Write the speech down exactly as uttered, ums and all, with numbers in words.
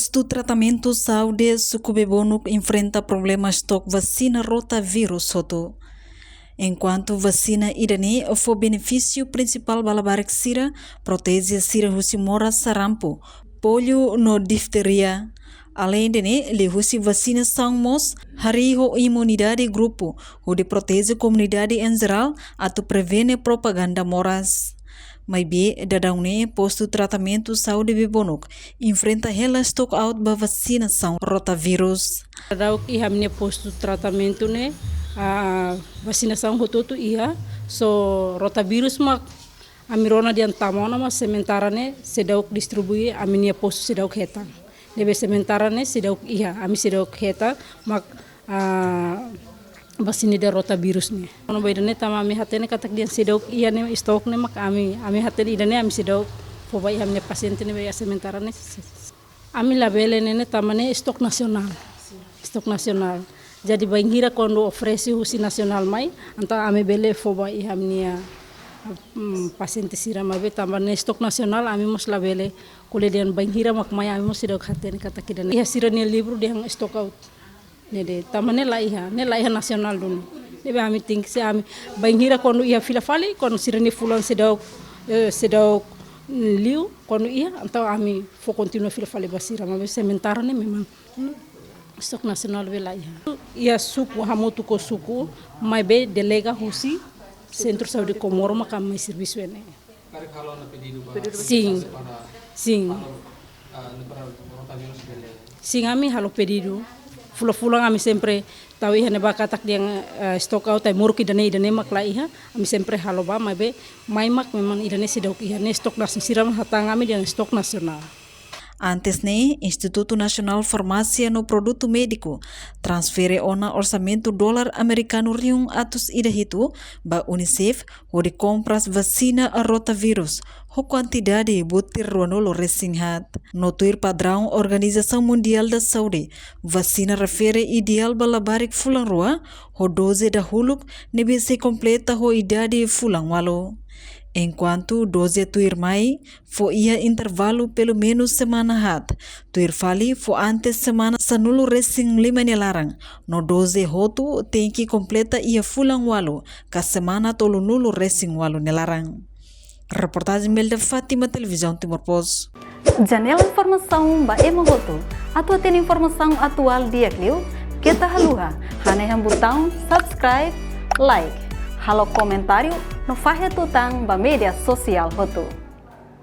Postu tratamentu saúde suku Bebonuk enfrenta problema stok vasina rotavírus hotu. Enkuantu vasina ida-ne'e fó benefísiu prinsipál ba labarik sira, proteje sira husi moras sarampu, polio no difteria. Aleinde ne'e, liuhusi vasinasaun mós harii ho imunidade grupu, hodi proteje komunidade em geral atu prevene propaganda moras. Maibé, daudaun ne'e postu tratamentu saúde Bebonuk enfrenta hela stock out ba vasinasaun rotavírus. Daudauk iha ami-nia postu tratamentu ne'e, ah, vasinasaun hotu-hotu iha, só rotavírus mak ami rona dehan tama ona, mas sementara ne'e seidauk distribui, ami-nia postu seidauk hetan. Ne'ebé sementara ne'e seidauk iha, ami seidauk hetan mak, ah, vasina ida rotavírus ne'e. Kona-ba ida-ne'e tanba ami hatene katak dehan seidauk iha ne'e, stok ne'e mak ami, ami hatene ida-ne'e ami seidauk fó ba iha ami-nia pasiente ne'ebé iha sementara ne'e. Ami labele ne'e, ne'e tanba ne'e stok nasionál. Stok nasionál. Jadi bainhira kuandu oferese husi nasionál mai, entaun ami bele fó ba iha ami-nia, mm, pasiente sira, maibé tanba ne'e stok nasionál, ami mós labele ko'alia dehan bainhira mak mai, ami mós seidauk hatene katak ida-ne'e. Iha sira-nia livru dehan stock out. Ne'e de'it, tanba ne'e la iha, ne'e la iha nasionál duni. Ne'ebé ami tenke, se ami bainhira kuandu iha fila fali, kuandu sira-nia fulan seidauk, eh, seidauk, mm, liu, kuandu iha, entaun ami fó kontinua fila fali ba sira, maibé sementara ne'e memang, mm, stok nasionál be la iha. Iha suku, hamutuk ho suku, maibé delega husi Sentru Saúde Comoro maka mai servisu ne'e. Karik halo ona pedidu ba Pedidu ba Sin. Para Sin. Halo, ah, para rotavírus bele. Sin, ami halo pedidu. Fulan-fulan ami sempre tau iha ne'ebá katak dehan, eh, stok out ai-moruk ida-ne'e, ida-ne'e mak la iha, ami sempre halo ba, maibé mai mak memang ida-ne'e seidauk iha, ne'e stok nasionál, sira mak hatán ami dehan stok nasionál. Antes ne'e, Institutu Nasionál Farmásia no Produtu Médiku transfere ona orsamentu dolar amerikanu rihun atus ida hitu ba UNICEF hodi kompras vasina rotavírus ho kuantidade butir ruanulu resin haat. No tuir padraun Organizasaun Mundiál da Saúde, vasina refere ideál ba labarik fulan rua, ho doze dahuluk ne'ebé sei kompleta ho idade fulan ualu. Enkuantu doze tuirmai fó iha intervalu pelumenus semana haat, tuir fali fó antes semana sanulu resin lima nia laran, no doze hotu tenke kompleta iha fulan ualu, ka semana tolunulu resin ualu nia laran. Reportajen Melda Fátima, Televizaun Timor Post. Janela informasaun ba ema hotu. Atu hatene informasaun atuál di'ak liu, keta haluha hanehan butaun subscribe, like, halo komentáriu no fahe tutan ba média sosiál hotu.